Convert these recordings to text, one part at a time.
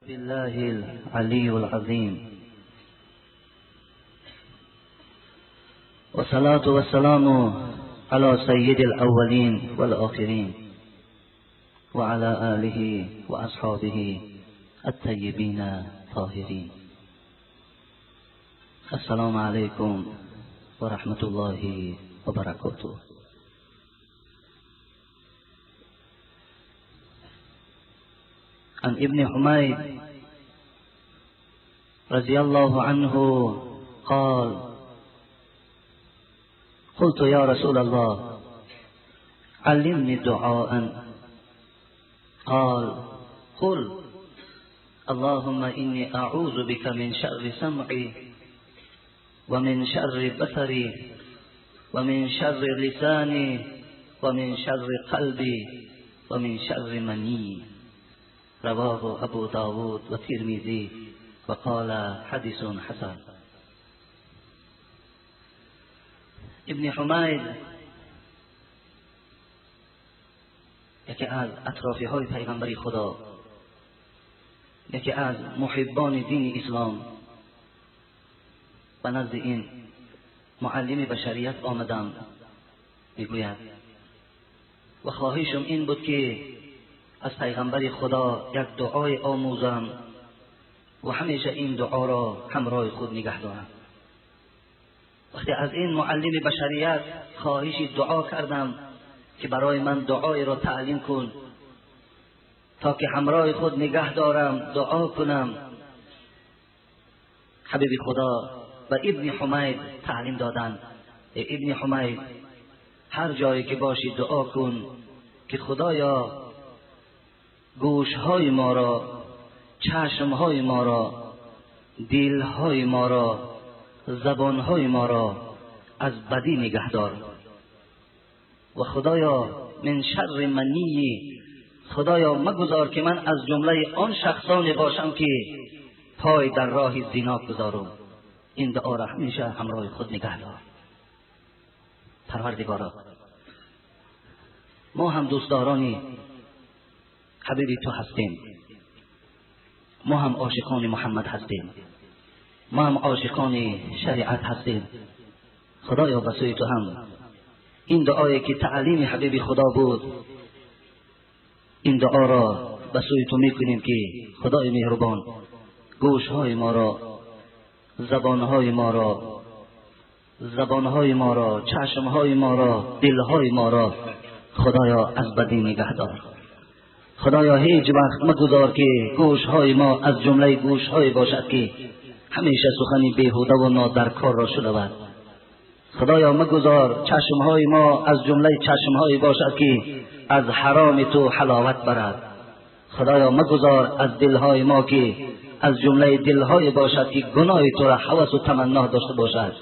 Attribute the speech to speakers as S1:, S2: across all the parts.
S1: بالله العلي العظيم والصلاة والسلام على سيد الأولين والآخرين وعلى آله وأصحابه الطيبين الطاهرين. السلام عليكم ورحمة الله وبركاته. عن ابن حميد رضي الله عنه قال: قلت يا رسول الله علمني دعاء. قال: قل اللهم إني أعوذ بك من شر سمعي ومن شر بصري ومن شر لساني ومن شر قلبي ومن شر مني. رواه أبو داود والترمذي وقال حديث حسن. ابن حمید یکی از اطرافی های پیغمبری خدا، یکی از محبان دین اسلام، به نزد این معلم بشریت آمدم. میگوید و خواهشم این بود که از پیغمبر خدا یک دعای آموزم و همیشه این دعا را همراه خود نگه دارم. وقتی از این معلم بشریت خواهش دعا کردم که برای من دعای را تعلیم کن تا که همراه خود نگه دارم، دعا کنم، حبیب خدا و ابن حمید تعلیم دادن: ای ابن حمید، هر جایی که باشی دعا کن که خدایا گوشهای ما را، چشمهای ما را، دلهای ما را، زبانهای ما را از بدی نگهدار و خدایا من شر منی، خدایا مگذار که من از جمله آن شخصان باشم که پای در راه زنا گذارم. این دعا را همیشه همراه خود نگهدار. پروردگارا، ما هم دوستدارانی حبیبی تو هستیم، ما هم عاشقان محمد هستیم، ما هم عاشقان شریعت هستیم. خدایا به سوی تو هم این دعایی که تعلیم حبیب خدا بود، این دعا را به سوی تو میکنیم که خدای مهربان گوشهای ما را، زبانهای ما را، زبانهای ما را، چشمهای ما را، دلهای ما را خدایا از بدی نگهدار. خدایا هیچ وقت مگذار که گوشهای ما از جمله گوشهای باشد که همیشه سخنی بیهوده و نادرکار را شنود. خدایا مگذار چشمهای ما از جمله چشمهای باشد که از حرام تو حلاوت برد. خدایا مگذار از دلهای ما که از جمله دلهای باشد که گناه تو را هوس و تمنا داشته باشد.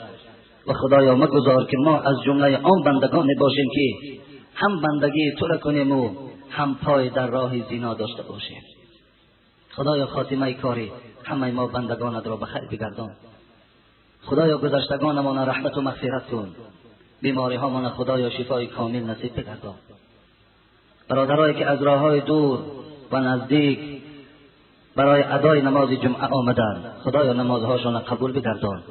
S1: و خدایا مگذار که ما از جمله آن بندگان باشیم که هم بندگی تو را کنیم و هم پای در راه زنا داشته باشیم. خدایا خاتمه کاری همه ما بندگانت را به خیر بگردان. خدایا گذشتگانمان رحمت و مغفرت کن. بیماری هامان خدایا شفای کامل نصیب بگردان. برادرایی که از راههای دور و نزدیک برای ادای نماز جمعه آمدند، خدایا نمازهاشان قبول بگردان،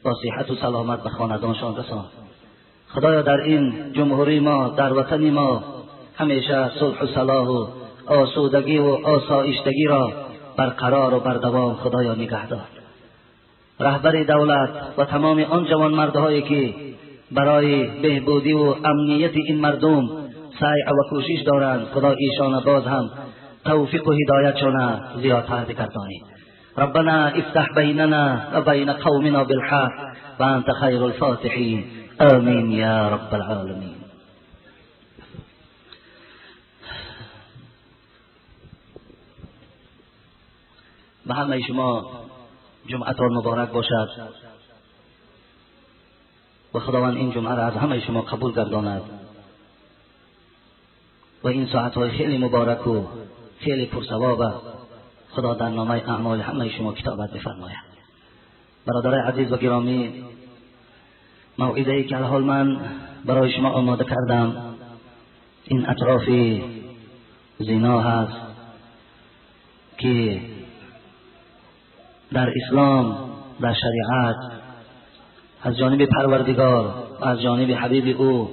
S1: با صحت و سلامت به خاندانشان رسان. خدایا در این جمهوری ما، در وطن ما همیشه صلح و صلاح و آسودگی و آسایشتگی را برقرار و بردوام خدایا نگهدار. رهبر دولت و تمام آن جوانمردهایی که برای بهبودی و امنیت این مردم سعی و کوشش دارند، خدا ایشان باز هم توفیق و هدایتشان زیادتر بگردانید. ربنا افتح بیننا و بین قومنا بالحق و انت خیر الفاتحین. آمین یا رب العالمین. به همه شما جمعتان مبارک باشد و خداوند این جمعه را از همه شما قبول گرداند و این ساعتهای خیلی مبارک و خیلی پرثواب خدا در نامه اعمال همه شما کتابت بفرماید. برادرای عزیز و گرامی، موعظه‌ای که حال من برای شما آماده کردم این اطراف زنا هست که در اسلام، در شریعت، از جانب پروردگار و از جانب حبیب او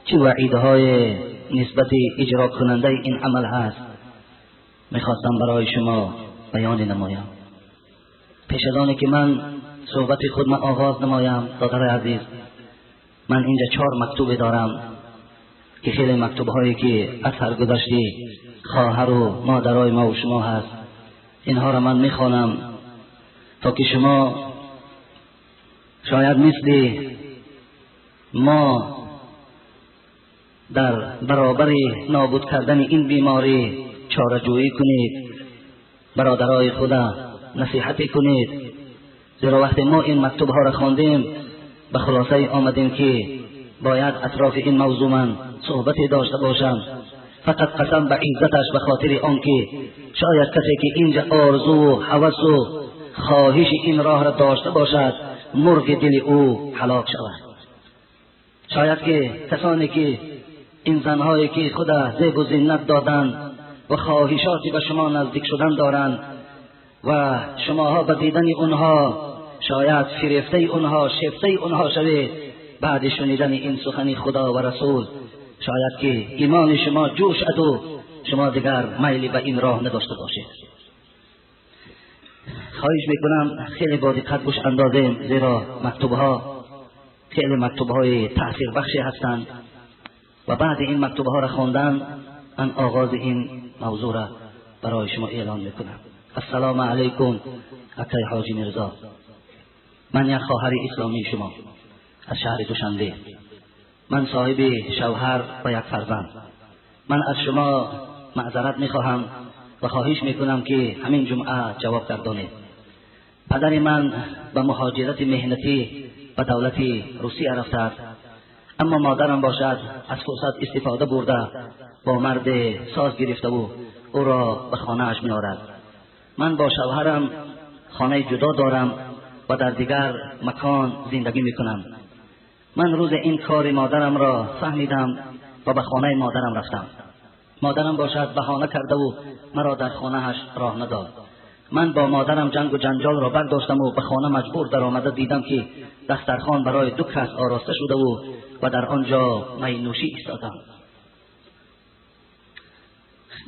S1: چه وعیدهای نسبت اجرا کننده این عمل هست، میخواستم برای شما بیان نمایم. پیش از آنی که من صحبت خود من آغاز نمایم، دادر عزیز، من اینجا 4 مکتوب دارم که خیلی مکتوب هایی که اثر گذاشتی خواهر و مادرای ما و شما هست، اینها را من میخوانم تا که شما شاید مثل ما در برابر نابود کردن این بیماری چاره جویی کنید، برادرای خدا نصیحتی کنید. زیرا وقتی ما این مکتوب ها را خواندیم به خلاصه آمدیم که باید اطراف این موضوع من صحبتی داشته باشم. فقط قسم به عزتش به خاطر آنکه شاید کسی که اینجا آرزو و هوس و خواهش این راه را داشته باشد، مرغ دل او هلاک شود. شاید که کسانی که این زنهایی که خدا زیب و زینت دادند و خواهشاتی به شما نزدیک شدن دارند و شماها به دیدن اونها شاید فریفته اونها، شفته اونها شوید، بعد شنیدن این سخن خدا و رسول شاید که ایمان شما جوش اد و شما دیگر میلی به این راه نداشته باشید. خواهش میکنم خیلی با دقت گوش اندازیم، زیرا مکتوبها خیلی مکتوبهای تاثیر بخشی هستند و بعد این مکتوبها را خواندن من آغاز این موضوع را برای شما اعلان میکنم. السلام علیکم اکای حاجی میرزا، من یک خواهر اسلامی شما از شهر دوشنبه. من صاحب شوهر و یک فرزند. من از شما معذرت میخواهم و خواهش میکنم که همین جمعه جواب گردانید. پدر من به مهاجرت مهنتی به دولت روسیه رفته است، اما مادرم باشد از فرصت استفاده برده با مرد ساز گرفته و او را به خانه اش میآورد. من با شوهرم خانه جدا دارم و در دیگر مکان زندگی میکنم. من روز این کار مادرم را فهمیدم و به خانه مادرم رفتم. مادرم باشد بهانه کرده و مرا در خانه‌اش راه نداد. من با مادرم جنگ و جنجال را برداشتم و به خانه مجبور در آمده دیدم که دسترخوان برای 2 کس آراسته شده و در آنجا می نوشی ایستادم.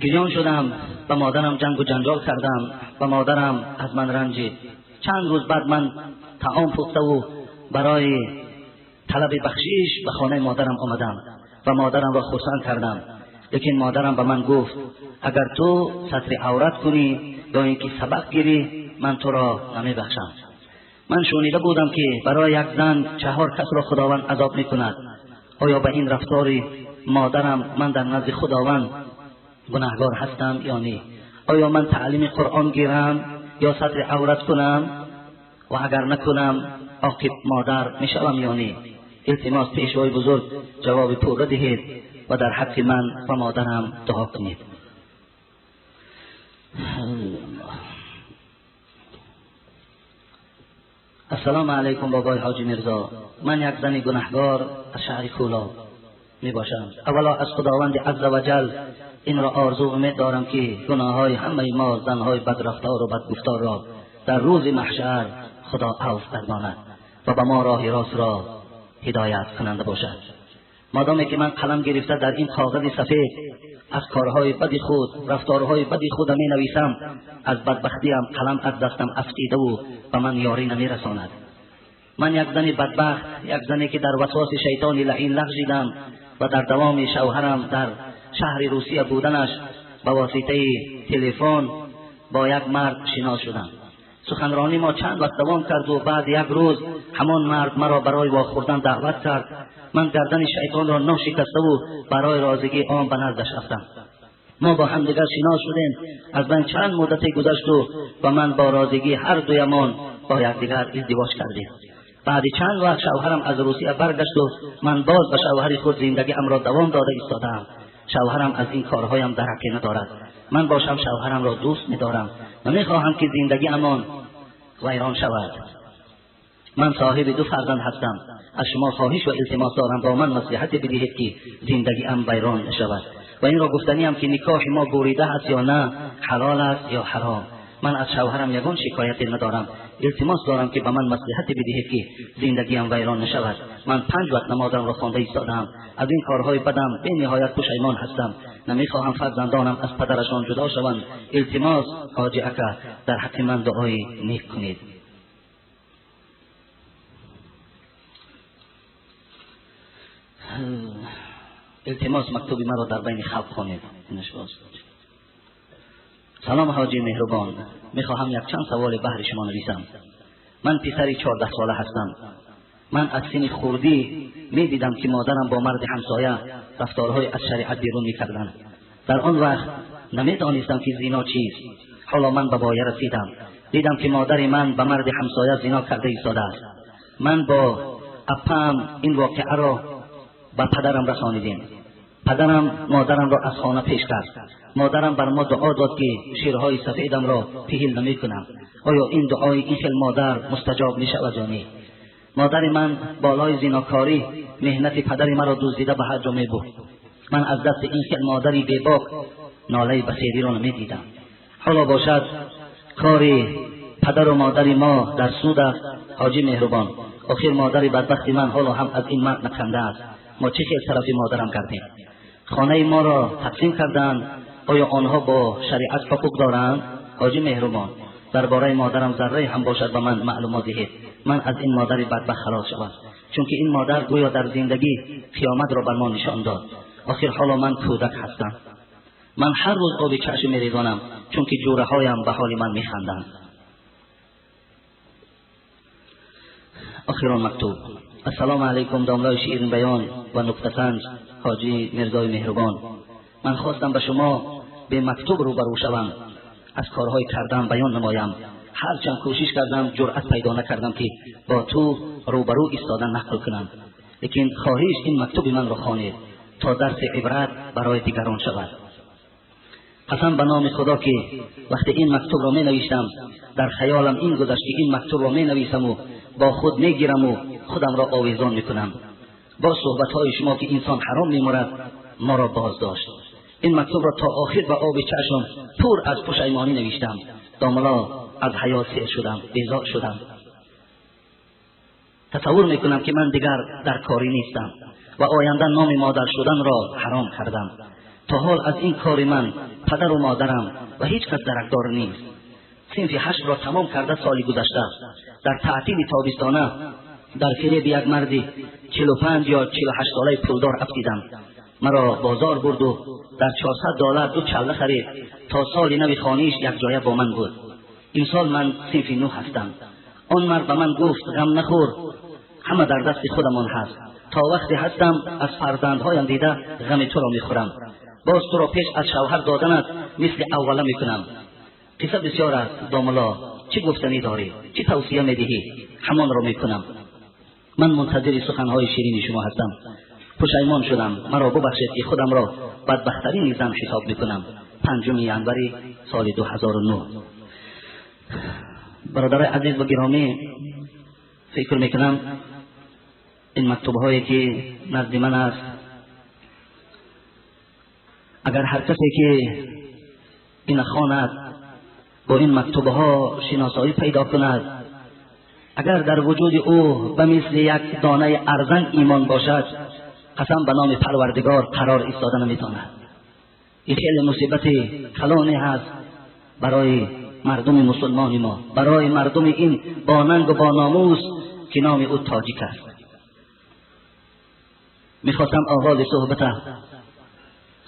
S1: گریان شدم، به مادرم جنگ و جنجال کردم و مادرم از من رنجید. چند روز بعد من طعام پخته و برای طلب بخشیش به خانه مادرم آمدم و مادرم را خرسند کردم. لیکن مادرم به من گفت اگر تو ستر عورت کنی یا اینکه سبق گیری من تو را نمی بخشم. من شنیده بودم که برای یک زن 4 کس را خداوند عذاب می کند. آیا به این رفتار مادرم من در نزد خداوند گناهگار هستم یا نه؟ آیا من تعلیم قرآن گیرم یا ستر عورت کنم؟ و اگر نکنم عاقب مادر میشوم یا نه؟ التماس پیشوای بزرگ جواب پوره دهید و در حق من و مادرم دعا کنید. السلام علیکم بابای حاجی میرزا، من یک زن گناهگار از شهر کولاب می باشم. اولا از خداوند عزوجل این را آرزو امید دارم که گناههای همه ما زنهای بدرفتار و بدگفتار را در روز محشر خدا عفو گرداند و به ما راه راست را هدایت کننده باشد. مادامی که من قلم گرفته در این کاغذ سفید از کارهای بدی خود، رفتارهای بدی خود می نویسم، از بدبختیم قلم از دستم افتیده و به من یاری نمی رساند. من یک زن بدبخت، یک زنی که در وسواس شیطان لعین لغزیدم و در دوام شوهرم در شهر روسیه بودنش به واسطه تلفن با یک مرد شناس شدم. سخنرانی ما چند وقت دوام کرد و بعد یک روز همان مرد مرا برای واخوردن دعوت کرد. من گردن شیطان را ناشکسته و برای رازگی آن به نزدش رفتم. ما با همدیگر شناس شدیم. از من چند مدتی گذشت و من با رازگی هر دویمان با یکدیگر ازدواج کردیم. بعد چند وقت شوهرم از روسیه برگشت و من باز به شوهر خود زندگی ام را دوام داده ایستادم. شوهرم از این کارهایم درکی ندارد. من باشم شوهرم را دوست می‌دارم و می‌خواهم که زندگی امان ویران شود. من صاحب 2 فرزند هستم. از شما خواهش و التماس دارم با من نصیحت بدهید که زندگی ام ویران نشود. و این را گفتنی هم که نکاح ما بریده است یا نه، حلال است یا حرام. Ман аз шавҳарам ягон шикояте надорам. Илтимос дорам, ки ба ман маслиҳате бидиҳед, ки зиндагиам вайрон нашавад. Ман 5 вақт намозамро хонда истодаам. Аз ин корҳои бадам бениҳоят пушаймон ҳастам. Намехоҳам фарзандонам аз падарашон ҷудо шаванд. Илтимос, ҳоҷи ака, дар ҳаққи ман дуои нек кунед. Илтимос, мактуби маро дар байни халқ хонед. Салом, ҳоҷи меҳрубон. Мехоҳам якчанд саволи баҳри шумо нависам. Ман писари 14 сола ҳастам. Ман аз синни хурдӣ медидам, ки модарам бо марди ҳамсоя рафторҳои аз шариат берун мекарданд. Дар он вақт намедонистам, ки зино чист. Ҳоло ман ба воя расидам. Дидам, ки модари ман ба марди ҳамсоя зино карда истодааст. Ман бо аппаам ин воқеаро ба падарам расонидем. Падарам модарамро аз хона пеш кард. Модарам бар мо дуо дод, ки ширҳои сафедамро пиҳил намекунам. Оё ин дуои ин хел модар мустаҷоб мешавад ё не? Модари ман болои зинокорӣ меҳнати падари маро дуздида ба ҳар ҷо мебурд. Ман аз дасти ин хел модари бебок нолаи басириро намедидам. Ҳоло бошад, кори падару модари мо дар суд аст. Ҳоҷи меҳрубон, охир модари бадбахти ман ҳоло ҳам аз ин мард наканда аст. Мо чӣ хел тарафи модарам кардем? Хонаи моро тақсим карданд. Оё онҳо бо шариат ҳуқуқ доранд? Ҳоҷи меҳрубон, дар бораи модарам заррае ҳам бошад ба ман маълумот диҳед. Ман аз ин модари бадбахт халос шавам, чунки ин модар гӯё дар зиндагӣ қиёматро бар мо нишон дод. Охир ҳоло ман кӯдак ҳастам. Ман ҳар рӯз оби чашм мерезонам, чунки ҷӯраҳоям ба ҳоли ман механданд. Охирон мактуб. Ассалому алайкум, домлаи ширинбаён ва нуктасанҷ ҳоҷи Мирзои меҳрубон. Ман хостам ба шумо бемактуб рӯбарӯ шавам, аз корҳои кардам баён намоям. Ҳарчанд кӯшиш кардам, ҷуръат пайдо накардам, ки бо ту рӯбарӯ истода нақл кунам. Лекин хоҳиш, ин мактуби манро хонед, то дарси ибрат барои дигарон шавад. Қасам ба номи Худо, ки вақте ин мактубро менавиштам, дар хаёлам ин гузашт, ки ин мактубро менависаму бо худ мегираму худамро овезон мекунам. Бо суҳбатҳои шумо, ки инсон ҳаром мемурад, моро боздошт. Ин мактубро то охир ба оби чашм пур аз пушаймонӣ навиштам. Домло, аз ҳаёт сер шудам, безор шудам. Тасаввур мекунам, ки ман дигар дар корӣ нестам ва оянда номи модар шуданро ҳаром кардам. То ҳол аз ин кори ман падару модарам ва ҳеҷ кас даракдор нест. Синфи 8-ро тамом карда, соли гузашта дар таътили тобистона дар фиреби як марди 45 ё 48 солаи пулдор афтидам. Маро бозор бурду дар $400 ду чалла харид. То соли нави хониш якҷоя бо ман буд. Имсол ман синфи 9 ҳастам. Он мард ба ман гуфт: «Ғам нахӯр, ҳама дар дасти худамон ҳаст. То вақте ҳастам, аз фарзандҳоям дида ғами туро мехӯрам. Боз туро пеш аз шавҳар доданат мисли аввала мекунам». Қисса бисёр аст, домулло. Чӣ гуфтанӣ дорӣ, чӣ тавсия медиҳӣ, ҳамонро мекунам. Ман мунтазири суханҳои ширини шумо ҳастам. Пушаймон шудам, маро бубахшед, ки худамро бадбахттарини зан ҳисоб мекунам. 5 январи соли 2009. Бародарои азиз ва гиромӣ, фикр мекунам, ин мактубҳое, ки назди ман аст, агар ҳар касе, ки ина хонад, бо ин мактубҳо шиносоӣ пайдо кунад, агар дар вуҷуди ӯ ба мисли як донаи арзан имон бошад, қасам ба номи Парвардигор, қарор истода наметавонад. Ин хеле мусибати калоне ҳаст барои мардуми мусулмони мо, барои мардуми ин бонангу бономус, ки номи ӯ тоҷик аст. Мехостам оғози суҳбата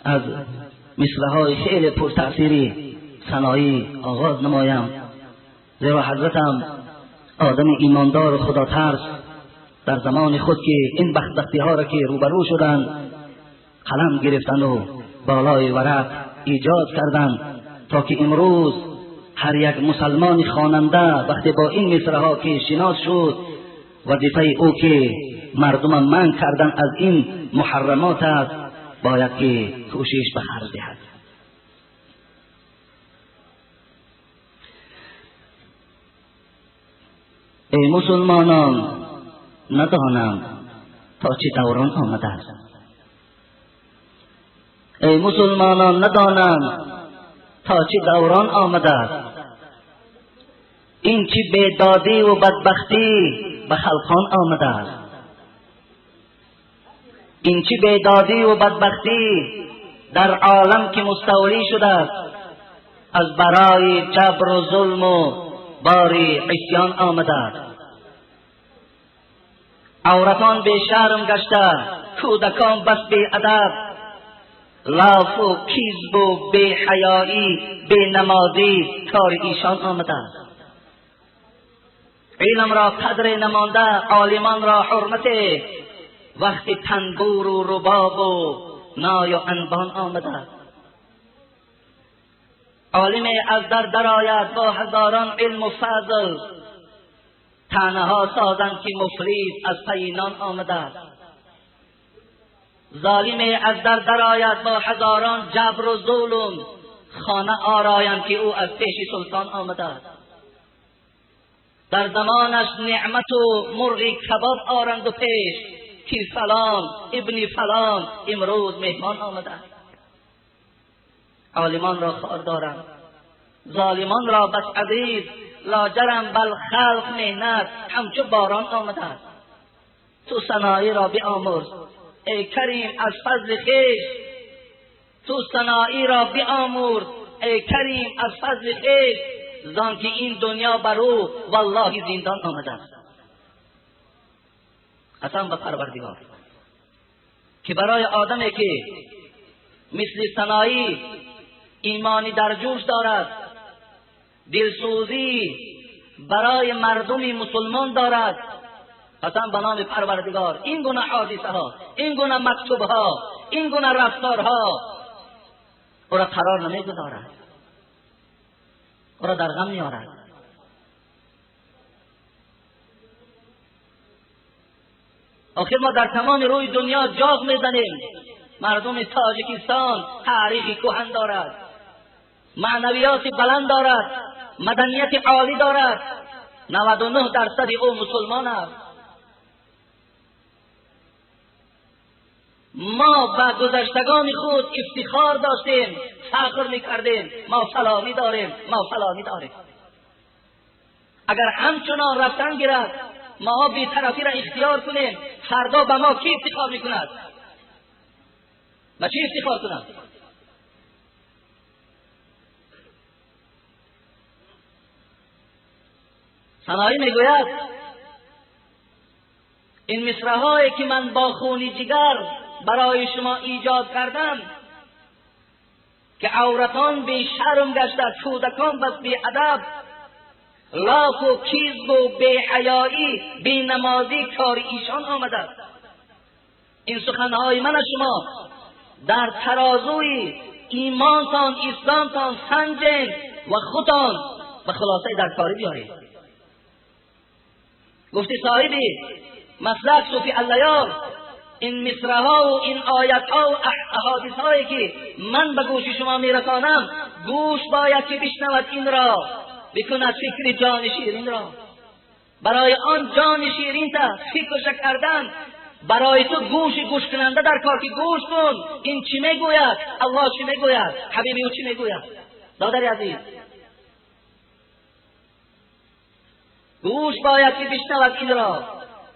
S1: аз мисраҳои хеле пуртаъсири Саноӣ оғоз намоям, зеро ҳазратам одами имондору худотарс дар замони худ, ки ин бадбахтиҳоро ки рӯбарӯ шуданд, қалам гирифтанду болои варақ эҷод карданд, то ки имрӯз ҳар як мусалмони хонанда вақте бо ин мисраҳо ки шинос шуд, вазифаи ӯ, ки мардума манъ кардан аз ин муҳаррамот аст, бояд ки кӯшиш ба харҷ диҳад. Эй мусулмонон, надонам то чӣ даврон омадааст. Эй мусулмонон, надонам то чӣ даврон омадааст. Ин чӣ бедодӣ ва бадбахтӣ ба халқон омадааст. Ин чӣ бедодӣ ва бадбахтӣ дар олам ки муставлӣ шудааст, аз барои ҷабру зулму бори исён омадааст. Авратон бешарм гашта, кӯдакон бас беадаб, лофу кизбу беҳаёӣ бенамозӣ кори эшон омадааст. Илмро қадре намонда, олимонро ҳурмате, вақти танбуру рубобу ною анбон омадааст. Олиме аз дар дарояд бо ҳазорон илму фазл, таънаҳо созанд ки муфлис аз пайи нон омадааст. Золиме аз дар дарояд бо ҳазорон ҷабру зулм, хона ороянд ки ӯ аз пеши султон омадааст. Дар замонаш неъмату мурғи кабоб оранду пеш, ки фалон ибни фалон имрӯз меҳмон омадааст. Олимонро хор доранд, золимонро бас азиз, лоҷарам бал халқ меҳнат ҳамчу борон омадааст. Ту саноиро биомӯрз эй карим аз фазли хеш, ту саноиро биомӯрз эй карим аз фазли хеш, зон ки ин дунё бар ӯ валлоҳи зиндон омадааст. Қасам ба Парвардигор ки барои одаме ки мисли саноӣ имони дар ҷӯш дорад, дилсӯзӣ барои мардуми мусулмон дорад, қасам ба номи Парвардигор ин гуна ҳодисаҳо, ин гуна мактубҳо, ин гуна рафторҳо ӯро қарор намегузорад, ӯро дар ғам меорад. Охир мо дар тамоми рӯи дунё ҷоғ мезанем. Мардуми Тоҷикистон таърихи кӯҳан дорад, маънавиёти баланд дорад, маданияти олӣ дорад. 99% ӯ мусулмон аст. Мо ба гузаштагони худ ифтихор доштем, фахр мекардем, мо фалонӣ дорем, мо фалонӣ дорем. Агар ҳамчунон рафтан гирад, мо бетарафиро ихтиёр кунем, фардо ба мо кӣ ифтихор мекунад? Ба чӣ ифтихор кунад? Саноӣ мегӯяд ин мисраҳое ки ман бо хуни ҷигар барои шумо эҷод кардам, ки авратон бешарм гашта, кӯдакон бас беадаб, лофу кизбу беҳаёӣ бенамозӣ кори эшон омадааст. Ин суханҳои ман шумо дар тарозуи имонтон, исломтон санҷед ва худтон ба хулосаи дар корӣ биёред. Гуфти соҳиби маслак суфи аллаёр, ин мисраҳо ва ин оятҳо ва аҳодисҳое ки ман ба гӯши шумо мерасонам, гӯш бояд ки бишнавад инро, бикунад фикри ҷони ширинро. Барои он ҷони ширинта фикрша кардан барои ту гӯши гӯшкунанда дар кор ки гӯш кун, ин чӣ мегӯяд, Аллоҳ чӣ мегӯяд, ҳабиби ӯ чӣ мегӯяд. Додари азиз, гӯш бояд ки бишнавад инро,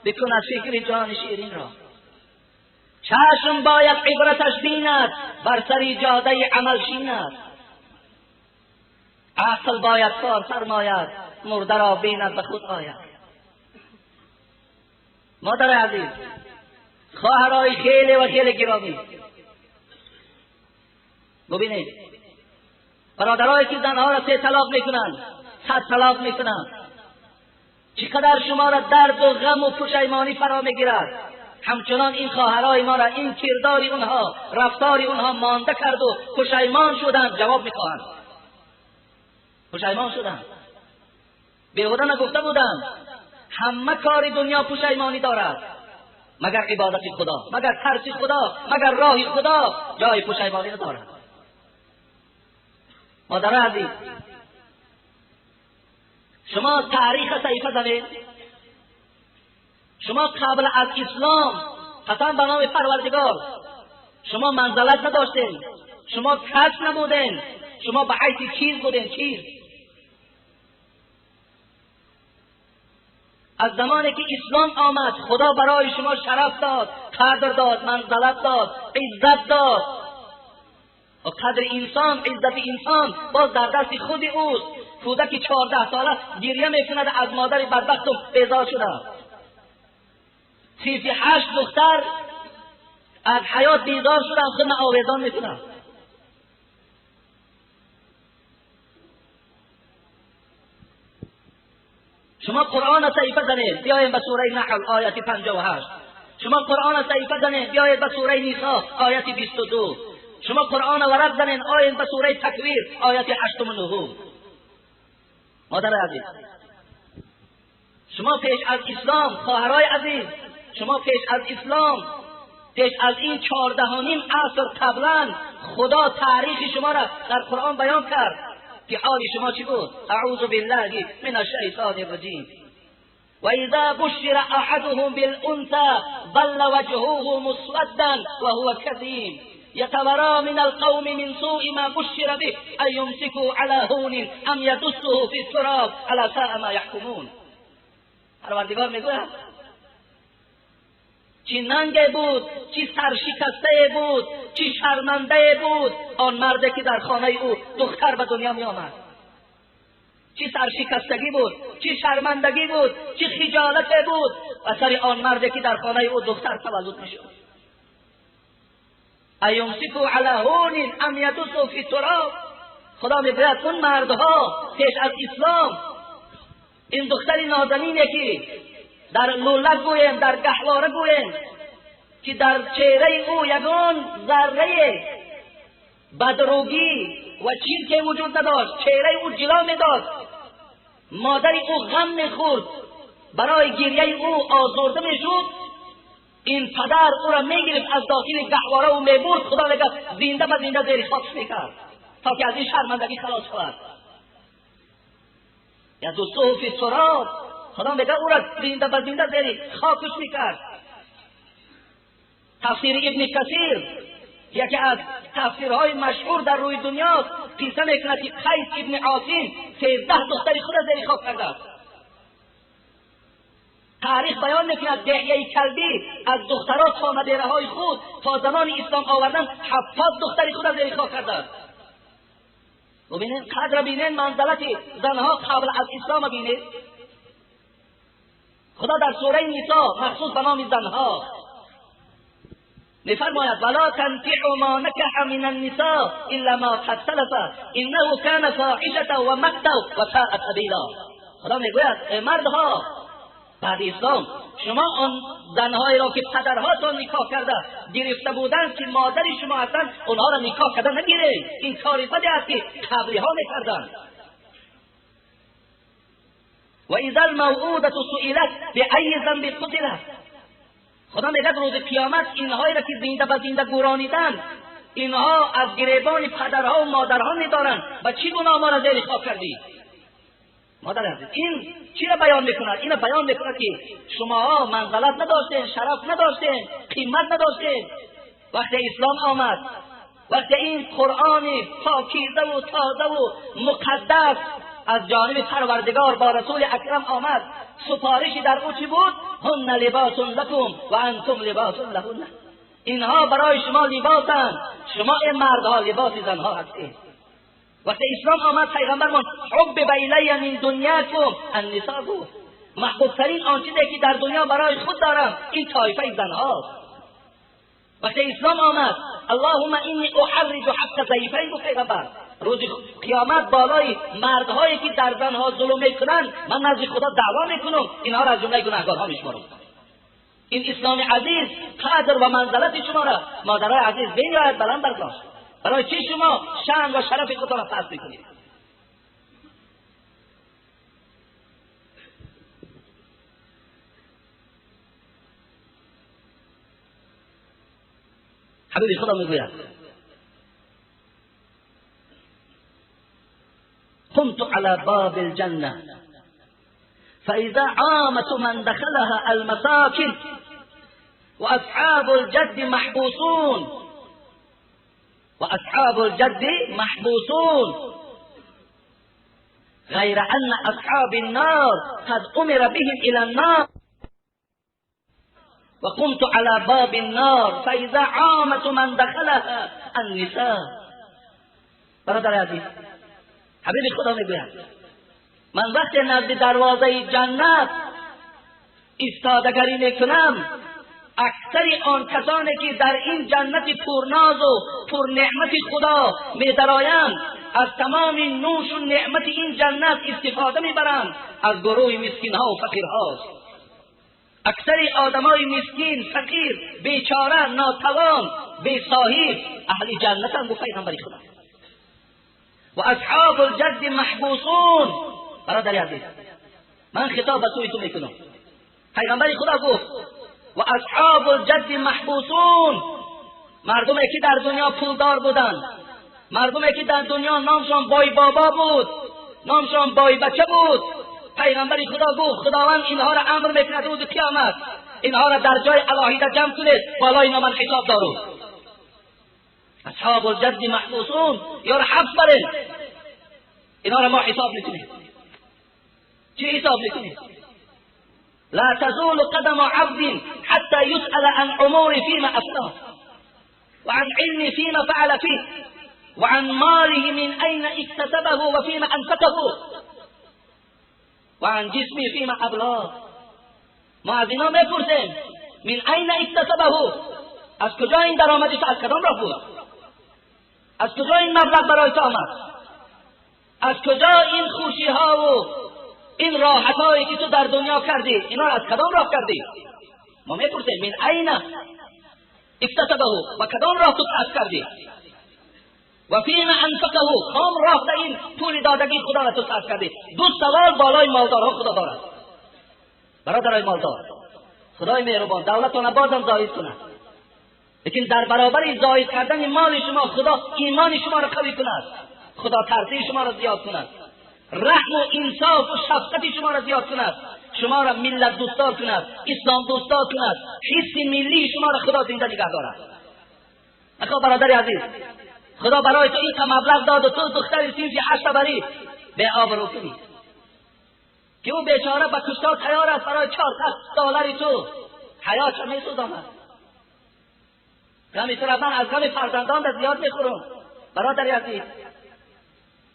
S1: бикунад фикри ҷони ширинро. Чашм бояд ибраташ бинад, бар сари ҷодаи амал шинад. Ақл бояд кор фармояд, мурдаро бинад ба худ ояд. Модари азиз, хоҳарои хеле ва хеле гиромӣ, бубинед бародарое ки занҳоро 3 талоқ мекунанд, 100 талоқ мекунанд, чӣ қадар шуморо дарду ғаму пушаймонӣ фаро мегирад. Ҳамчунон ин хоҳарои моро ин кирдори онҳо, рафтори онҳо монда карду пушаймон шуданд, ҷавоб мехоҳанд. Пушаймон шуданд, беҳуда нагуфта буданд. Ҳама кори дунё пушаймонӣ дорад, магар ибодати Худо, магар тарси Худо, магар роҳи Худо ҷои пушаймонӣ надорад. Модари азиз, шумо таърих саҳифа занед. Шумо қабл аз ислом, қасам ба номи Парвардигор, шумо манзалат надоштед, шумо кас набудед, шумо ба ҳайси чиз будед, чиз. از زمانی که اسلام آمد خدا برای شما شرف داد، قدر داد، منزلت داد، عزت داد. و قدر انسان، عزت انسان باز در دست خود اوست. کودک 14 ساله گریه میکند از مادر بدبختم بیزار شده. 38 دختر از حیات بیزار شدم، خود من آویزان میکنم. شما قرآن صحیفه زنید، بیایید به سوره نحل آیت 58. شما قرآن صحیفه زنید، بیایید به سوره نساء آیت 22. شما قرآن ورق زنید، آیت به سوره تکویر آیت 8 و 9. مادر عزیز، شما پیش از اسلام، خواهرای عزیز، شما پیش از اسلام، پیش از این 14.5 عصر قبلا خدا تاریخ شما را در قرآن بیان کرد که حال شما چی بود. اعوذ بالله من الشیطان الرجیم. و اذا بشر احدهم بالانثى ظل وجهه مسودا وهو كظيم يتورى من القوم من سوء ما بشر به ان يمسكه على هون ام يدسه في التراب الا ساء ما يحكمون. پروردگار میگوید چی ننگ بود، چی سرشکسته بود، چی شرمنده بود آن مرد که در خانه او دختر به دنیا می آمد. چی سرشکستگی بود، چی شرمندگی بود، چی خجالت بود و سر آن مرد که در خانه او دختر تولد می شد. ایمسکوا علی هون ام یدسوا فی التراب. خدا میگوید اون مردها پیش از اسلام، این دختر نازنینه که در لولک گویم، در گهواره گویم، که در چهره او یگان ذره بدروگی و چیزی وجود نداشت، چهره او جلا میداد، مادر او غم میخورد، برای گریه او آزرده میشد، این پدر او را میگرفت از داخل گهواره و میبرد، خدا میگه زنده به زنده زیر خاک میکرد تا که از این شرمندگی خلاص شود. یدسه فی التراب، خدا میگه او را زنده به زنده زیر خاکش میکرد. تفسیر ابن کثیر یکی از تفسیرهای مشهور در روی دنیا قصه میکند که قیس ابن عاصم 13 دختر خود را زیر خاک کرده است. تاریخ بیان میکند دحیه کلبی از دخترها تا نبیره‌های خود تا زمان اسلام آوردن 70 دختر خود را زیر خاک کرده است. ببینید قدر، ببینید منزلت زنها قبل از اسلام. ببینید خدا در سوره نساء مخصوص به نام زنها میفرماید ولا تنكحوا ما نكح من النساء الا ما قد سلف انه كان فاحشة ومقتا وساء سبیلا. خدا میگوید ای مردها بعد اسلام، شما آن زنهایی را که پدرهاتان نکاح کرده گرفته بودند که مادر شما هستند، اونها را نکاح کرده نگیرید. این کاری بدی است که قبلی ها میکردند. و اذا الموءودة سئلت بأی ذنب قتلت. خدا میگه روز قیامت اینهایی را که زنده به زنده گورانیدند، اینها از گریبان پدرها و مادرها میدارند و چی گناه ما را زیر خاک کردی؟ مادر عزیز، این چی را بیان میکند؟ این را بیان میکند که شما منزلت نداشتین، شرف نداشتین، قیمت نداشتین. وقتی اسلام آمد، وقتی این قرآن پاکیزه و تازه و مقدس از جانب پروردگار با رسول اکرم آمد، سپارشی در او چی بود؟ هن لباس لکم و انتم لباس لهن. اینها برای شما لباسند، شما این مردها لباس زنها هستید. وقتی اسلام آمد پیغمبرمان حبب الی من دنیاکم النساء گفت، محبوبترین آن چیزی که در دنیا برای خود دارم این طایفه زنهاست. وقتی اسلام آمد اللهم انی احرج حق ضعیفین گفت پیغمبر، روز قیامت بالای مردهایی که در زنها ظلم میکنند من نزد خدا دعوا میکنم، اینها را از جمله گناهکارها میشمارم. این اسلام عزیز قدر و منزلت شما را مادرای عزیز بنیاد بلند برداشت. برای چی شما شأن و شرف خود را پس میکنید؟ حبیبی خدا میگوید قمت على باب الجنة فإذا عامة من دخلها المساكن وأصحاب الجد محبوسون وأصحاب الجد محبوسون غیر ان اصحاب النار قد امر بهم الى النار وقمت على باب النار فاذا عامة من دخلها النساء. برادر عزیز، حبیب خدا میگوید من وقتی نزد دروازه جنت ایستادگری میکنم، اکثر آن کسانی که در این جنت پرناز و پرنعمت خدا میدرآیند از تمام نوش و نعمت این جنت استفاده میبرند، از گروه مسکین ها و فقیرهاست. اکثر آدمای مسکین، فقیر، بیچاره، ناتوان، بی صاحب اهل جنت هم، گفت پیغمبر خدا. و اصحاب الجد محبوسون. برادر عزیز، من خطاب به سوی تو میکنم. پیغمبر خدا گفت و اصحاب الجد محبوسون، مردمی که در دنیا پولدار بودند، مردمی که در دنیا نامشان بای بابا بود، نامشان بای بچه بود، پیغمبر خدا گفت خداوند اینها را امر میکند روز قیامت اینها را در جای علاهیده جمع کنید، بالای اینا من حساب دارم. اصحاب الجد محبوسون، یا را حبس برین، اینها را ما حساب میکنیم. چی حساب میکنیم؟ لا تزول قدم عبد حتى يسأل عن امور فيما افناه وعن علم فيما فعل فيه وعن ماله من اين اكتسبه وفيما انفقه وعن جسمه فيما ابلاه. ما از اینا میپرسیم من اين اکتسبه، از کجا این درآمدش، از کدام راه بود، از کجا این مبلغ برای تو آمد، از کجا این خوشی ها و این راحت هایی که تو در دنیا کردی، اینا از کدام راه کردی؟ ما میپرسیم من اين اکتسبه، و کدام راه تو کسب کردی، و فیما انفقه، کدام راه در این پول دادگی خدا را تو صرف کردی. دو سوال بالای مالدارها خدا دارد. برادرای مالدار، خدای مهربان دولتان بازم زاید کند، لیکن در برابر زاید کردن مال شما خدا ایمان شما را قوی کند، خدا ترسی شما را زیاد کند، رحم و انصاف و شفقت شما را زیاد کند، شما را ملت دوستدار کند، اسلام دوستدار کند، حس ملی شما را خدا زنده نگه دارد. اخا برادر عزیز، خدا برای تو این مبلغ داد و تو دختر صنف 8 بری به آبرو کنی که او بیچاره به کشتار تیار است برای $400 تو حیاتش میسوزاند. غم تو را من از غم فرزندان زیاد میخورم. برادر عزیز،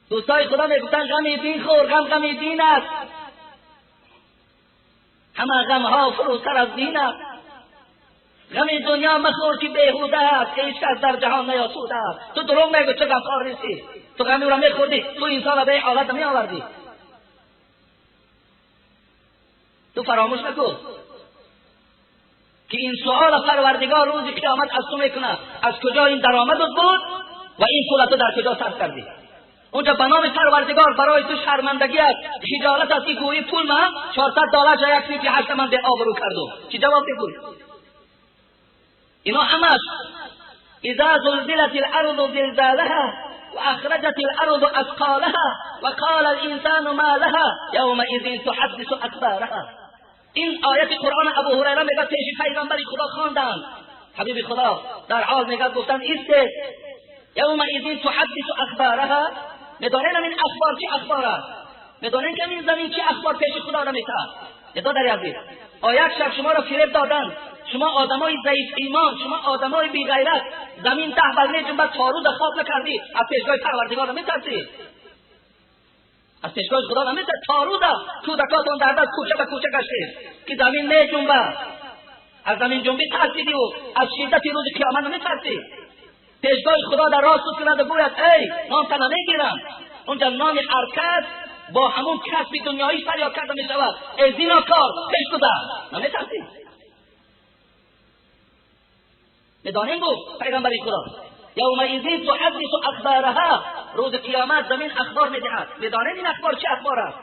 S1: دوستای خدا میگفتن غم دین خور، غم غم دین است، همه غمها فروتر از دین است. غم دنیا مخور که بیهوده است، هیچ کس در جهان نیاسوده است. تو دروغ میگوی، تو غمخوار نیستی، تو غمی را میخوردی، تو انسان را به این حالت نمیآوردی. تو فراموش نکن که این سؤال پروردگار روز قیامت از تو میکنه، از کجا این درآمدت بود و این پول تو در کجا صرف کردی. اونجا به نام پروردگار برای تو شرمندگی است، خجالت است که گویی پول من $400 یک صنف 8 من به آبرو کردم. چی جواب میگویی؟ اینا همش اذا زلزلت الارض زلزالها واخرجت الارض اثقالها وقال الانسان ما لها یومئذ تحدث اخبارها. این آیت قرآن ابو هریره میگه پیش پیغمبر خدا خواندن، حبیب خدا در حال میگه گفتن ایست یومئذ تحدث اخبارها. میدانین این اخبار چه اخبار است؟ میدانین که این زمین چه اخبار پیش خدا را میتهد؟ در عزیز، آیت شب شما را فریب دادن، شما آدمای ضعیف ایمان، شما آدمای بی غیرت، زمین ته بر نجنبد، تا روز خواب نکردی، از پیشگاه پروردگار نمیترسی، از پیشگاه خدا نمیترسی، تا روز کودکاتون در دست کوچه به کوچه گشتید که زمین نجنبد، از زمین جنبی ترسیدی و از شدت روز قیامت نمیترسی. پیشگاه خدا در راست کند و گوید ای نام تا نمیگیرم. اونجا نام هر کس با همون کسب دنیاییش فریاد کرده میشود، ای زیناکار پیش گذر، نمیترسی. میدانیم گفت پیغمبر خدا یومئذ تحدث اخبارها، روز قیامت زمین اخبار میدهد. میدانیم این اخبار چه اخبار است؟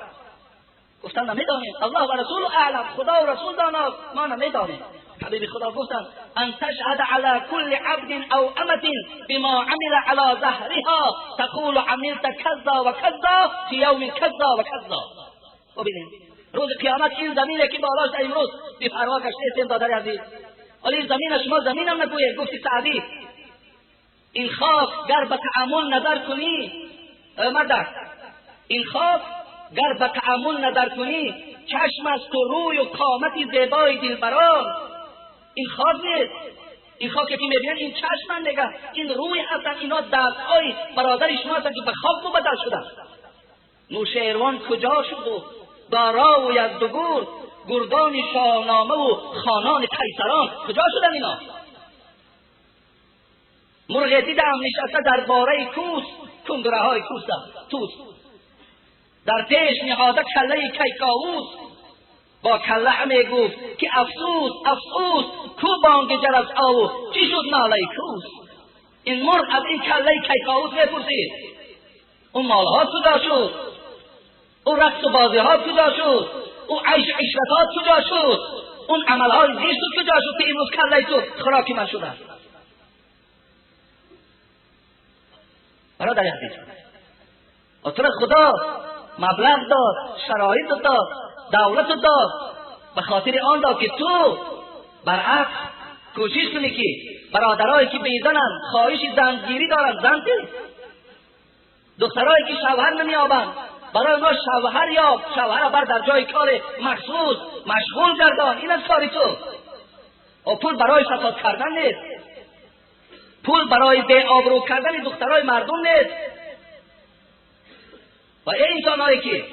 S1: گفتن نمیدانیم، الله و رسول اعلم، خدا و رسول داناست، ما نمیدانیم. حبیب خدا گفتن ان تشهد على كل عبد او امة بما عمل على ظهرها تقول عملت كذا وكذا في يوم كذا وكذا. ببینیم روز قیامت این زمینه که بالاش امروز بی پروا گشته دادر عزیز، ولی زمین شما زمینم نگوید. گفتی سعدی این خاک گر به تأمل نظر کنی، مردک این خاک گر به تأمل نظر کنی چشم است و روی و قامت زیبای دلبران. این خاک نیست، این خاک که میبینن این چشم نگه، این روی هستن، اینا دستهای برادر شما هستن که به خاک مبدل شدن. نوشیروان کجا شد و دارا و یزدگرد، گردان شاهنامه و خانان قیصران کجا شدن اینا؟ مرغ دیدم نشسته در باره کوس، کنگره های کوس توس، در پیش نهاده کله کیکاووس، با کله همی گفت که افسوس افسوس، کو بانگ جرس آو چی شد ناله کوس. این مرغ از این کله کیکاووس میپرسید اون مالها کجا شد، اون رقص و بازی ها کجا شد، اون عیش عشرت ها کجا شد، اون عمل های زشت کجا شد که امروز کله تو خوراک من شده. برادر عزیز، تو خدا مبلغ داد، شرایط داد، دولت داد، به خاطر آن داد که تو برعکس کوشش کنی که برادرایی که بیزنن خواهش زنگیری دارن زن ده، دخترایی که شوهر نمیابند برای اونا شوهر یاب، شوهر بر در جای کار مخصوص مشغول گردان. این از کاری تو. و پول برای فساد کردن نیست، پول برای بی آبرو کردن دخترای مردم نیست. و ای انسانهایی که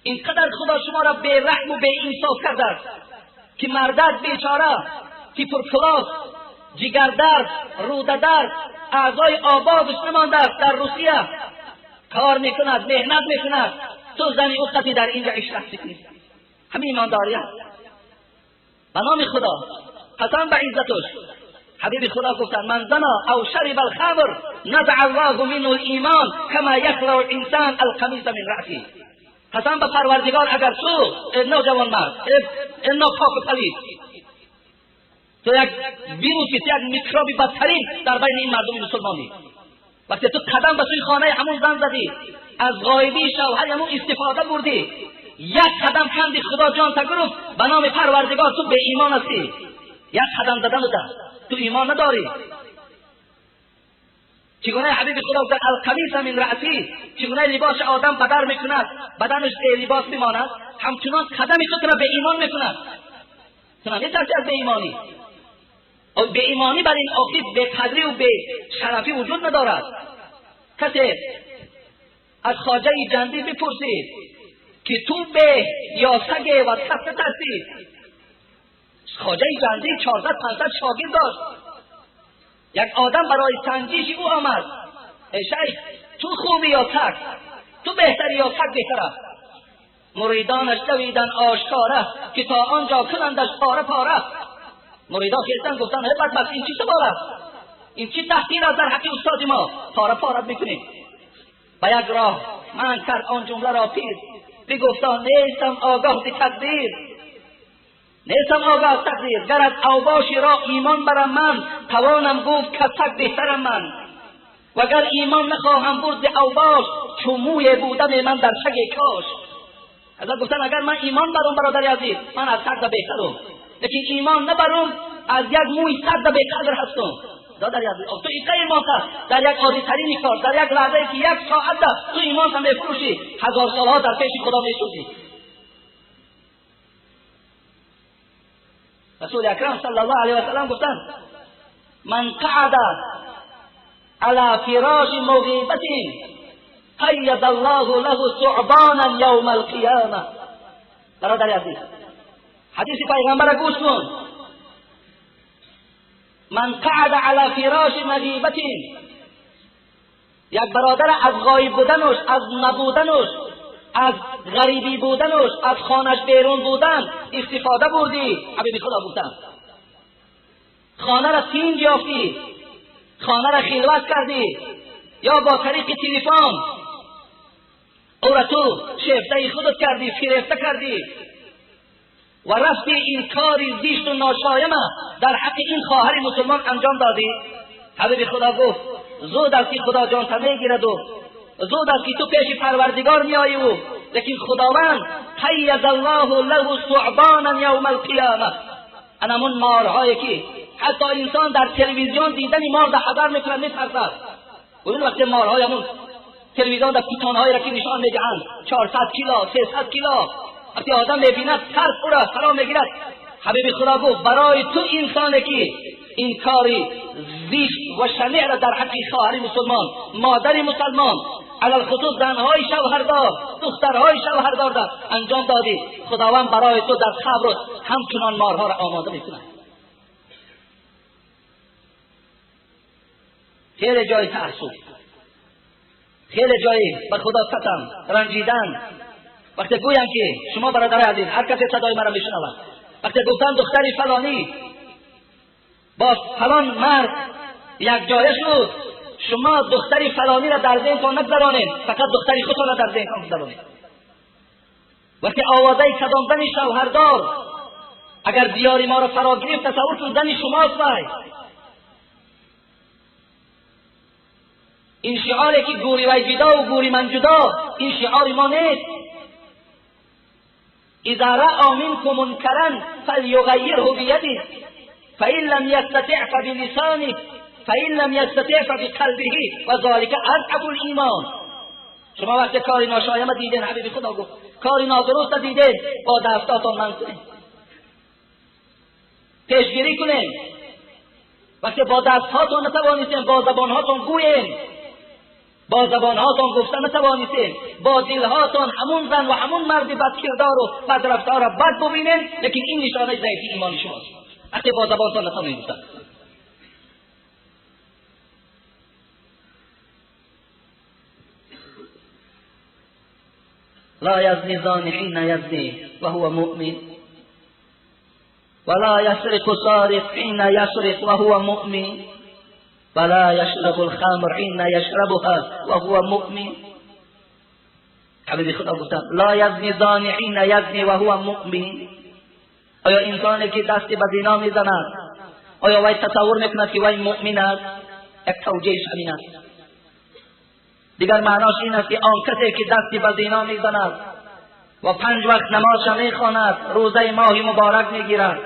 S1: اینقدر خدا شما را بی رحم و بی انصاف کرده است که مردک بیچاره تیپرکلاس، جگردرد، روده درد، اعضای آبادش نمانده است، در روسیه کار میکند، مهنت میکند، تو زنی او قطعی در اینجا عشرت میکنی. همین ایمانداری است. به نام خدا قسم به عزتش، حبیب خدا گفتند من زنا او شرب الخمر نزع الله منه الایمان کما یخلع الانسان القمیص من رأسه. قسم به پروردگار اگر تو ای نوجوان مرد، ای ناپاک و پلید، تو یک ویروسی، یک میکروبی بدترین در بین این مردم مسلمانی، وقتی تو قدم به سوی خانه همون زن زدی، از غایبی شوهر همون استفاده بردی، یک قدم کندی خدا جان تا گرفت، به نام پروردگار تو به ایمان هستی. یک قدم زدن تو ایمان نداری. چگونه حبیب خدا گفت القمیص من رأسی، چگونه لباس آدم بدر میکند، بدنش به لباس میماند، همچنان قدم تو را به ایمان میکند. تو نمیترسی از به ایمانی. به ایمانی بر این آخر به قدری و به شرفی وجود ندارد. کسی از خواجه جندی بپرسید که تو به یا سگ و کس ترسی. خواجه جندی 400-500 شاگرد داشت. یک آدم برای سنجش او آمد، ای شیخ تو خوبی یا سگ، تو بهتری یا سگ بهتر است؟ مریدانش دویدن آشکاره که تا آنجا کنندش پاره پاره. مریدان خیستن گفتن ای بدبخت، این چی سوال است؟ این چی تحقیر است در حق استاد ما؟ پاره پاره میکنیم. به یک راه من کرد آن جمله را پیر، بگفتا نیستم آگاه ز تقدیر، نیستم آگاه از تقدیر، گر از اوباشی را ایمان برم من، توانم گفت که سگ بهترم من، وگر ایمان نخواهم برد ز اوباش، چو موی بودم من در سگ کاش. حضرت گفتن اگر من ایمان برم برادر عزیز، من از سگ بهترم، لیکن ایمان نبرم از یک موی سگ به قدر هستم. برادر عزیز، تو این ایمان هست در یک عادی ترین کار، در یک لحظه که یک ساعت تو ایمان هم بفروشی، هزار سالها در پیش خدا میسوزی. رسول اکرم صلی الله علیه و سلم گفتند من قعد علی فراش مغیبة قید الله له ثعبانا یوم القیامه. برادر عزیز، حدیث پیغمبر گوش کن. من قعد علی فراش مغیبة، یک برادر از غایب بودنش، از نبودنش، از غریبی بودنش، از خانش بیرون بودن استفاده بردی. حبیب خدا گفتن خانه را تینگ یافتی، خانه را خلوت کردی، یا با طریق تلفن او را تو شیفته خودت کردی، فریفته کردی و رفتی این کار زشت و ناشایمه در حق این خواهر مسلمان انجام دادی. حبیب خدا گفت زود است که خدا جان تا میگیرد و زود است که تو پیش پروردگار میایی و لیکن خداوند قید الله له ثعبانا یوم القیامه. انمون مارهایی که حتی انسان در تلویزیون دیدن مار در حذر میکنه، میترسد. ببین وقتی مارهای همون تلویزیون در پیتان‌هایی را که نشان میدهند 400 کیلو 300 کیلو، وقتی آدم میبیند ترس او را فرا میگیرد. حبیب خدا گفت برای تو انسانی که این کاری زشت و شنیع را در حق خواهر مسلمان، مادر مسلمان، علی‌الخصوص زنهای شوهردار، دخترهای شوهردار را انجام دادی، خداوند برای تو در قبر همچنان مارها را آماده میکند. خیلی جای تأسف، خیلی جایی به خدا ستم رنجیدن. وقتی گویند که شما برادر عزیز، هر کسی صدای مرا میشنود، وقتی گفتن دختری فلانی با فلان مرد یک جایه شد، شما دختری فلانی را در ذهنتان نگذرانید، فقط دختری خودتان را در ذهنتان گذرانید. وقتی آوازه کدام زن شوهردار اگر دیار ما را فرا گرفت، تصور کن زن شماست. وای این شعاری که گوری وی جدا و گوری من جدا، این شعار ما نیست. اذا رأى منكم منكرا فليغيره بيده فإن لم يستطع فبلسانه فإن لم يستطع فبقلبه وذلك أضعف الإيمان. شما وقتی کاری ناشایست دیدین، حبیب خدا گفت کاری نادرست دیدین، با دستاتان منع کنین، پیشگیری کنین. وقتی با دستهاتون نتوانستین، با زبانهاتون گوین، با زبانهاتون گفته نتوانستین، با دلهاتون همون زن و همون مرد بدکردار و بدرفتار را بد ببینین، لیکن این نشانه ضعیفی ایمان شماست. وقتی با زبانتان نتوانید گفتن. لا يزني زاني حين يزني وهو مؤمن ولا يسرق سارق حين يسرق وهو مؤمن ولا يشرب الخمر حين يشربها وهو مؤمن. حبیب خدا گفتن لا يزني زاني حين يزني وهو مؤمن. آیا انسانی که دست به زنا میزند، آیا وی تصور میکند که وی مؤمن است؟ یک توجیهش همین است. دیگر معناش این است که آن کسی که دست به زنا میزند و 5 وقت نمازش میخواند، روزه ماه مبارک میگیرد،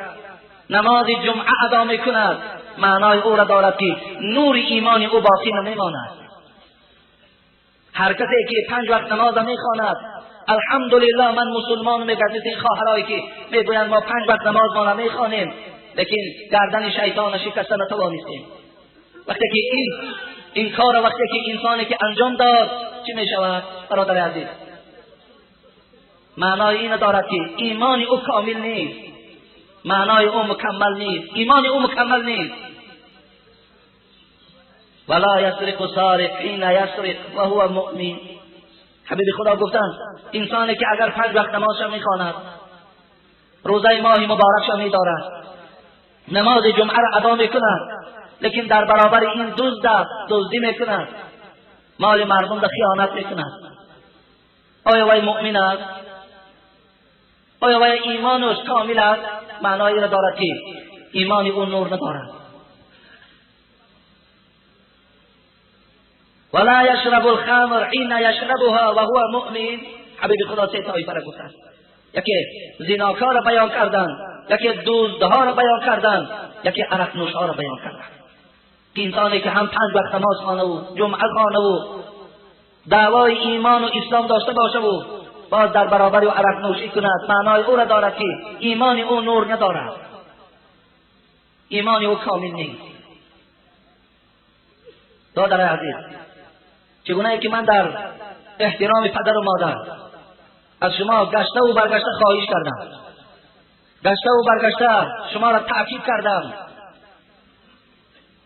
S1: نماز جمعه ادا میکند، معنای او را دارد که نور ایمان او باقی نمیماند. هر کسی که 5 وقت نماز میخواند، الحمدلله من مسلمان میگرد، مثل این خواهرایی که میگویند ما 5 وقت نماز ما نمیخوانیم، لیکن گردن شیطان شکسته نتوانستیم. وقتی که این کار، وقتی که انسانی که انجام داد، چی میشود برادر عزیز؟ معنای این دارد که ایمان او کامل نیست، معنای او مکمل نیست، ایمان او مکمل نیست. ولا یسرق سارق حین یسرق وهو مؤمن. حبیب خدا گفتند انسانی که اگر 5 وقت نمازش میخواند، روزه ماه مبارکش میدارد، نماز جمعه را ادا میکند، لیکن در برابر این دزد دزدی میکند، مال مردم را خیانت میکند، آیا وی مؤمن است؟ آیا وی ایمانش کامل است؟ معنای را دارد که ایمان او نور ندارد. ولا یشرب الخمر حین یشربها وهو مؤمن. حبیب خدا سه طایفه را گفتند، یکی زناکار را بیان کردند، یکی دزدها را بیان کردند، یکی عرق نوشها را بیان کردند. انسانی که هم 5 وقت نماز خوانه و جمعه خوانه و دعوای ایمان و اسلام داشته باشه و باز در برابر او عرق نوشی کند، معنای او را دارد که ایمان او نور ندارد، ایمان او کامل نیست. برادر عزیز، چگونه که من در احترام پدر و مادر از شما گشته و برگشته خواهش کردم، گشته و برگشته شما را تأکید کردم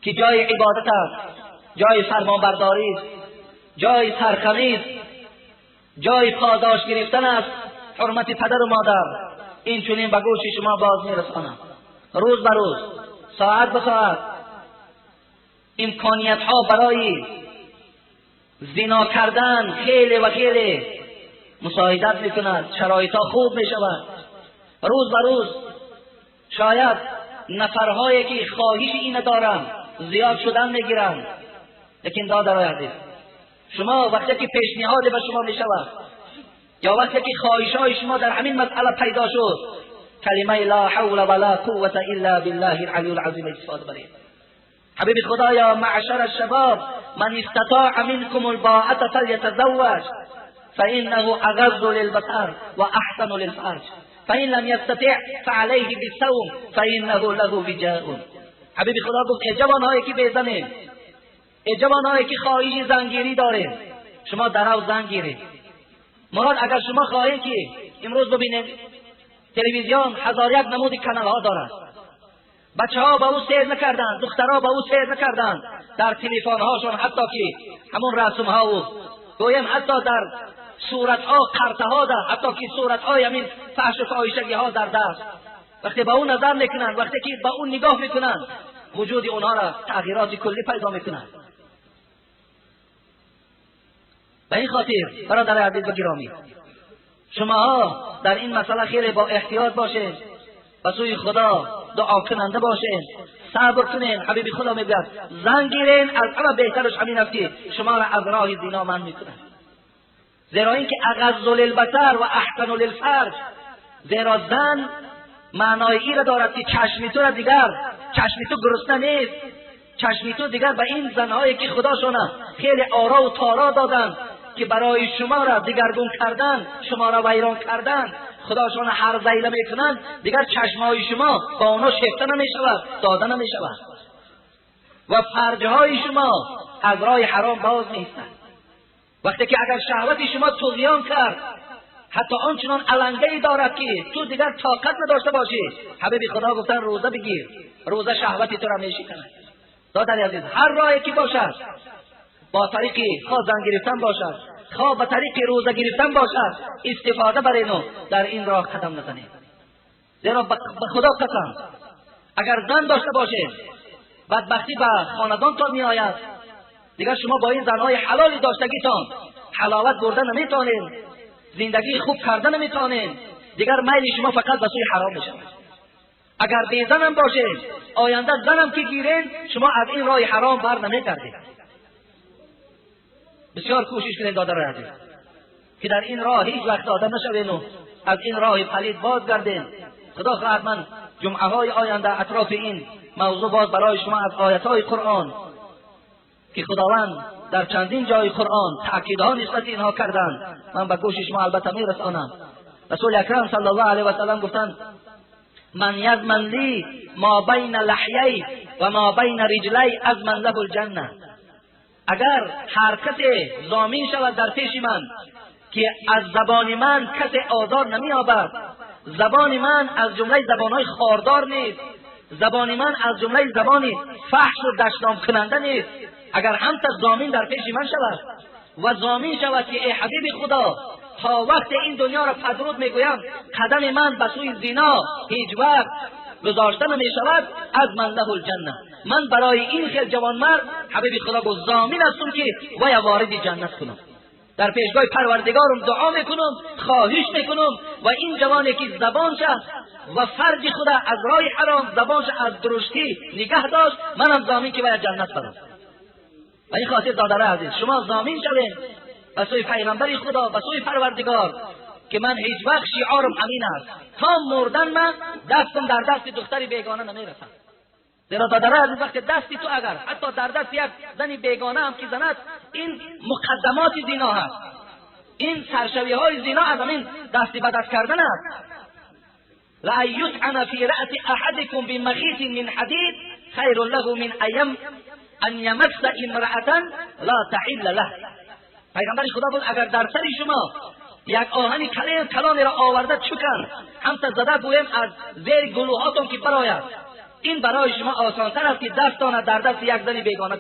S1: که جای عبادت است، جای فرمانبرداری است، جای سرخمی است، جای پاداش گرفتن است، حرمت پدر و مادر. این چنین به گوش شما باز میرسانم، روز به روز، ساعت به ساعت، امکانیت ها برای زنا کردن خیلی و خیلی مساعدت میکند، شرایط ها خوب میشود. روز به روز شاید نفرهایی که خواهش این دارند زیاد شدن میگیرند، لیکن دادرای عزیز، شما وقتی که پیشنهاد به شما میشود یا وقتی که خواهش های شما در همین مسئله پیدا شد، کلمه لا حول ولا قوة الا بالله العلی العظیم استفاده برید. حبیب خدایا معشر الشباب من استطاع منكم الباءة فليتزوج فإنه أغض للبصر وأحسن للفرج فإن لم يستطع فعليه بالصوم فإنه له وجاء. حبیب خدا گفت ای جوانهایی که بیزنین، ای جوانهایی که خواهش زنگیری دارین، شما درو زن گیرید. مراد اگر شما خواهید که امروز ببینید تلویزیون هزار یک نمود کانال ها دارد، بچه ها با او سیر نکردند، دخترها با او سیر نکردند، در تلفن هاشون حتی که همون رسم ها و گویم حتی در صورت ها قرطه ها در حتی که صورت های همین فحش و فاحشگی ها در دست، وقتی با او نظر میکنند، وقتی که با او نگاه میکنند، وجود اونها را تغییرات کلی پیدا میکنند. به این خاطر برادر عزیز و گرامی، شما در این مسئله خیلی با احتیاط باشین، به سوی خدا دعا کننده باشین، صبر کنین. حبیب خدا میگوید زن گیرین، از همه بهترش همین است که شما را از راه زنا منع میکنند، زیرا اینکه اغض للبصر و احسن للفرج، زیرا زن معنای این را دارد که چشم تو را دیگر، چشم تو گرسنه نیست، چشم تو دیگر به این زنهایی که خداشونه خیلی آرا و تارا دادن که برای شما را دیگرگون کردن، شما را ویران کردن، خداشون هر زیله میکنند، دیگر چشمهای شما با اونا شفته نمیشود، داده نمیشود و فرجهای شما از راه حرام باز میستند. وقتی که اگر شهوت شما طغیان کرد، حتی آنچنان علنگه‌ای دارد که تو دیگر طاقت نداشته باشی، حبیب خدا گفتن روزه بگیر، روزه شهوت تو را میشکند. دادر عزیز، هر راهی که باشد، با طریق خواه زن گرفتن باشد، خواه به طریق روزه گرفتن باشد، استفاده بر اینو در این راه قدم نزنید. زیرا به خدا قسم اگر زن داشته باشید، بدبختی به خاندانتان میآید. دیگر شما با این زنهای حلالی داشتگیتان حلاوت برده نمیتونید، زندگی خوب کرده نمیتونید، دیگر میل شما فقط به سوی حرام میشود. اگر بی زنم باشید، آینده زنم که گیرین، شما از این راه حرام بر نمیگردید. بسیار کوشش کنید دادر عزیز که در این راه هیچ وقت داده نشوین و از این راه پلید باز گردین. خدا خواهد من جمعه های آینده اطراف این موضوع باز برای شما از آیت های قرآن که خداوند در چندین جای قرآن تأکیدها نسبت اینها کردند، من به گوش شما البته میرسانم. رسول اکرم صلی الله علیه و سلم گفتند من یضمن لی ما بین لحیی و ما بین رجلی اضمن له الجنه. اگر هر کسی ضامن شود در پیش من که از زبان من کسی آزار نمی‌یابد، زبان من از جمله زبانهای خاردار نیست، زبان من از جمله زبان فحش و دشنام کننده نیست، اگر همتا ضامن در پیش من شود و ضامن شود که ای حبیب خدا تا وقت این دنیا را پدرود میگویم قدم من به سوی زنا هیچ وقت گذاشته نمیشود، از من له الجنه. من برای این خیل جوانمرد حبیب خدا گفت ضامن هستم که وی وارد جنت کنم. در پیشگاه پروردگارم دعا میکنم، خواهش میکنم و این جوانی که زبانش و فرج خدا از راه حرام، زبانش از درشتی نگه داشت، منم ضامن که وی جنت برم. و این خاطر دادر عزیز شما ضامن شوین به سوی پیغمبر خدا، به سوی پروردگار که من هیچ وقت شعارم همین است، تا مردن من دستم در دست دختری بیگانه نمیرسم. زیرا دادر عزیز وقت دستی تو اگر حتی در دست یک زن بیگانه هم که زند، این مقدمات زنا هست، این سرشوی های زنا از همین دستی به دست کردن است. لأن یطعن فی رأس احدکم بمخیط من حدید خیر له من ان یمس امرأة لا تحل له. پیغمبر خدا بود اگر در سر شما یک آهن کلانی را آورده چکن همتا زده گویم از زیر گلوهاتون که براید، این برای شما آسانتر است که دستان در دست یک زن بیگانه